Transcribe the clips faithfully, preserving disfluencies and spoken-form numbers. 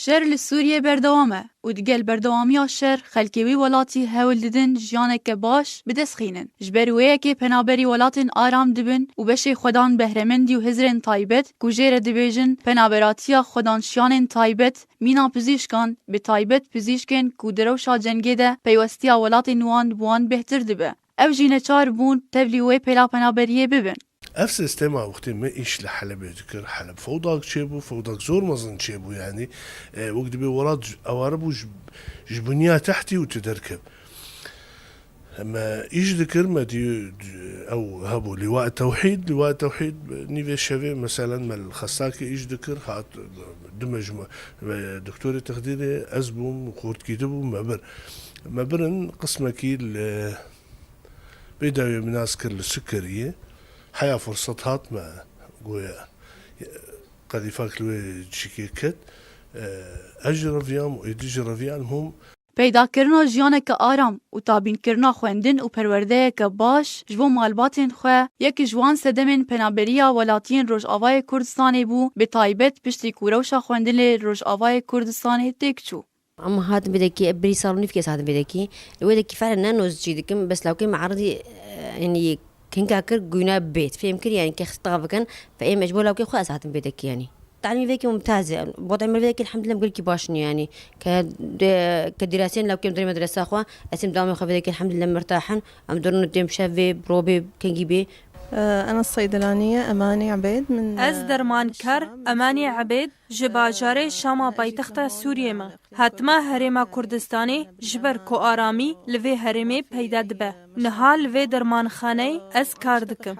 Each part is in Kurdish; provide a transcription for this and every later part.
Şer li Sûriyê berdewam e û digel berdewamiya şer xelkê wî welatî hewl didin jiyaneke baş bi dest xînin. Ji ber wê yekê penaberî welatên aram dibin û beşê xwedan behremendî û hizrên taybet ku jê re dibêjin penaberatiya xwedanşiyanên taybet, mîna pizîşkan, bi taybet pizîşkên ku di rewşa cengê de peywestiya welatên wan bi wan bêhtir dibe. Ew jî neçar bûn tevlî wê pêla penaberiyê bibin. Ev sîstema wextê me îş li Helebê dikir, Heleb fewdak çêbû, fewdak zor mezin çêbû, yanî, e, wek dibê welat ji, eware bû ji, ji bunya tehtî û tu derkev. Me îş dikir, me dî, ew hebû Lîwa Tewhîd, Lîwa Tewhîd nîvê şevê, meselen, me li Xesakê îş dikir, hat, du me ji me, me doktorê texdîrê ez bûm, xortkî dibû, me bir. Me birin qismekî li Vê dawiyê min nas kir li Sikeriyê. Heya firset hat me, goya qedîfak li wê çikê ket. Ez jî reviyam û êdî jî reviyan hûm. Peydakirina jiyaneke aram û tabînkirina xwendin û perwerdeyeke baş ji bo malbatên xwe yek ji wan sedemên penaberiya welatiyên Rojavayê Kurdistanê bû, bi taybet piştî ku rewşa xwendinê li Rojavayê Kurdistanê têk çû. Em hatin vê dekî, ev berî sal û nîvkê ez hatim vê dekî. Li wê dekî fere ne noz çî dikim, bes lawkê me eridî, e, yanî kinka kir, gûna bêt. Fêm kir, yanî kê xista bikin, fe êm ji bo lawkê xwe ez hatim vê dekî, yanî. Talimî vê dekî mumtaz e. Wadê me vê dekî elhamdülillah gelkî baş in, yanî. Ke de, ke dirasên lawkê em derê medresa xwe, ez êm dewamê xwe vê dekî elhamdülillah mirtah in. Em durun têm şev vê, robê, kengî bê. أنا الصيدلانية أماني عبيد من Ez dermankar Emanî Ebêd ji bajarê Şama paytexta Sûriyê me. Hatime Herêma Kurdistanê ji ber ku aramî li vê herêmê peyda dibe. Niha li vê dermanxaneyê ez kar dikim.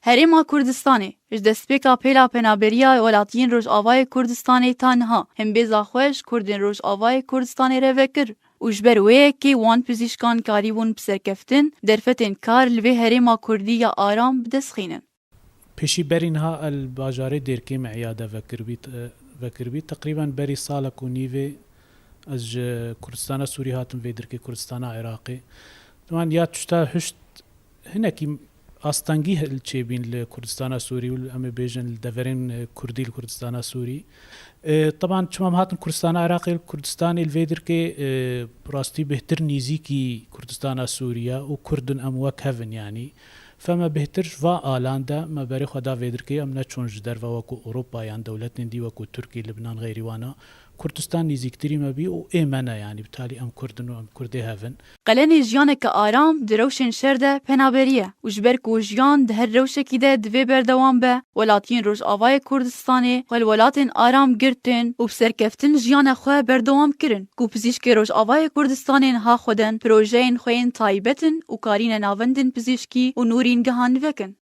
Herêma Kurdistanê ji destpêka pêla penaberiya welatiyên Rojavayê Kurdistanê ta niha hembêza xwe ji Kurdên Rojavayê Kurdistanê re vekir û ji ber wê yekê wan pizîşkan karîbûn bi serkeftin derfetên kar li vê herêma Kurdî ya aram bi dest xînin. Pêşî berî niha el bajarê Dêrkê me îyade vekiribî, e, vekiribî. Teqrîben berî salek û nîvê ez ji Kurdistana Sûrî hatim vê dirkê, Kurdistana Iraqê. Diwan ya tişta hişt hinekî astengî hil çêbîn li Kurdistana Sûrî û em ê bêjin li deverên, e, Kurdî li Kurdistana Sûrî. E, teban çima em hatin Kurdistana Iraqê, li Kurdistanê li vê dirkê, e, rastî bêhtir nîzîkî Kurdistana Sûrî ye û Kurd in em wek hev in yanî. Fe me bêhtir ji va alan de me berê xwe da vê dirkê, em neçûn ji derve wekû Ewropa yan dewletên dî wekû Tirkî, Libnan, xeyrî wana. Kurdistan nîzîktirî me bî û ê me ne, yanî bi talî em Kurd in û em Kurdê hev in. Qelenê jiyaneke aram di rewşên şer de penaberî ye û ji ber ku jiyan di her rewşekî de divê berdewam be, welatiyên Rojavayê Kurdistanê xwe li welatên aram girtin û bi serkeftin jiyana xwe berdewam kirin ku pizîşkê Rojavayê Kurdistanê niha xwe den projeyên xwe yên taybet in û karîne navendên pizîşkî û nûrîngehan vekin.